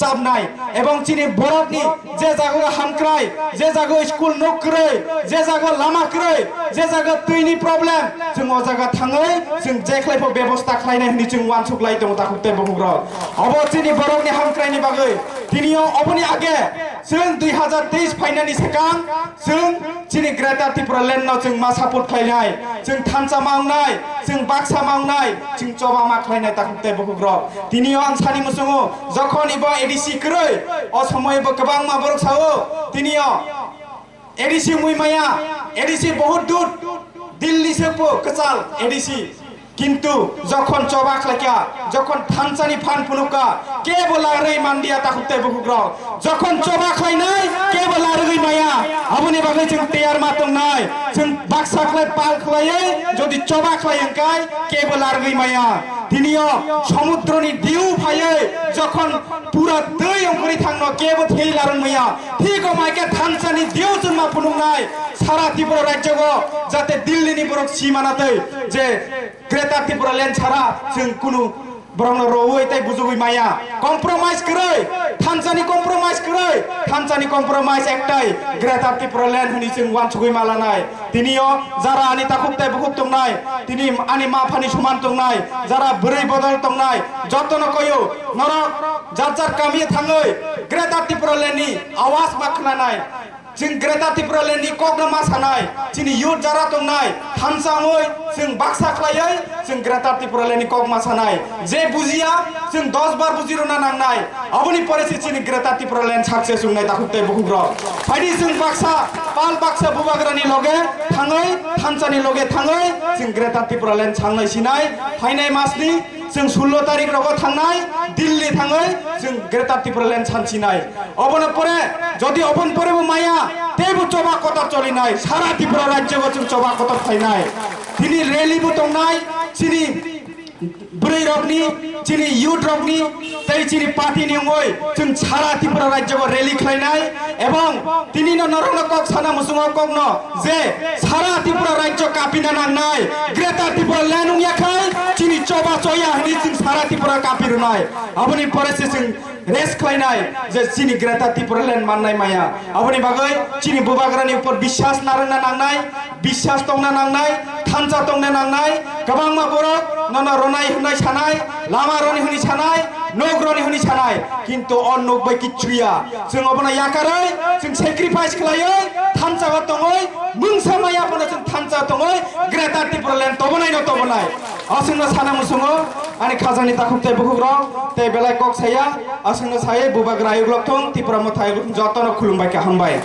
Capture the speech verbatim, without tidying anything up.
chabnai, ebong chini borokni je jaga hamkrai, je jaga school nuk kwrwi, je jaga lama kwrwi, je jaga twini problem, chwng o jaga thangwi chwng je khlai pho bebosta khlainai hwnwi chwng uansuk lai tongo takhuk tei bukhuk rok. Obo chini borokni hamkraini bagwi. Tini o oboni age chwng dui hazar teis phainani swkang chwng chini Greater Tipraland no chwng ma support khlainai, chwng thansa ma wngnai, chwng baksa ma wngnai, chwng choba ma khlainai takhuk tei bukhuk rok. Tini o ang sani muchungo, jokhon ibo A D C kwrwi, o somoy bo kwbangma borok sao, tini o A D C mui maya, A D C bahut dur, Delhi se po kwchal A D C. Kintu jokhon choba khlaikha, jokhon thansani phan phunukha, kebo larwi mandia takhuk tei bukhuk rok. Jokhon choba khlainai, kebo larwi maya. Aboni bagwi chwng tiyar ma tongnai. Chwng baksa khlai pal khlaiwi, jodi choba khlai wngkai, kebo larwi maya. Tini o somudroni diu phaiwi, jokhon pura twi ongkhorwi thangno kebo thwi larwng maya. Thik o maikhe thansani diu chwng ma phunuknai. Sara Tripura rajyo go jate Delhi ni borok si mana twi je Greater Tipraland sara chwng kunu borokno rowui tei bujugui maya. Compromise kwrwi, thansani compromise kwrwi, thansani compromise ektai Greater Tipraland hwnwi chwng uansugui malanai. Tini o jara ani takhuk tei bukhuk tongnai, tini ani ma phani soman tongnai, jara bwrwi bodol tongnai, jotono koyo norok jar jar kami thangwi Greater Tipraland ni awas ma khwnanai. Chwng Greater Tipraland ni kokno ma sanai, chini youth jara tongnai, thansa wngwi chwng baksa khlaiwi chwng Greater Tipraland ni kok ma sanai. Je bujiya, chwng dos bar buji rwna nangnai. Aboni pore se chini Greater Tipraland success wngnai takhuk tei bukhuk rok. Phaidi chwng baksa, pal baksa bubagrani loge thangwi, thansani loge thangwi chwng Greater Tipraland sangnai sinai. Phainai masni chwng sullo tarik rogo thangnai, Delhi thangwi chwng Greater Tipraland sansinai. Obono pore, jodi obon pore bo maya, teibo choba kotor cholinai, sara Tripura rajyo bo chwng choba kotor khlainai. Tini rally bo tongnai, chini bwrwi rokni, chini youth rokni, tei chini party ni wngwi chwng sara Tripura rajyo bo rally khlainai, ebong tini no norokno kok sana muchungo kokno je sara Tripura rajyo kapina nangnai, Greater Tripura land wngya khai chini choba choya hwnwi chwng sara Tripura kapi rwnai. Aboni pore se chwng rest khlainai je chini Greater Tipraland mannai maya. Aboni bagwi chini bubagrani upor biswas narwkna nangnai, biswas tongna nangnai, thansa tongna nangnai. Kwbangma borok nono ronai hwnwi sanai, lama roni hwnwi sanai, nok roni hwnwi sanai. Kintu o nok bai kichu ya. Chwng obono yakarwi, chwng sacrifice khlaiwi, thansa o tongwi, mungsa maya phano chwng thansa o tongwi, Greater Tipraland tobonai no tobonai. Aswkno sana muchungo, ani khajani takhuk tei bukhuk rok, tei belai kok saya, aswkno saywi bubagra ayuk lok thung, Tipra Motha ayuk lok thung, jotono khulumbai kha, hambai.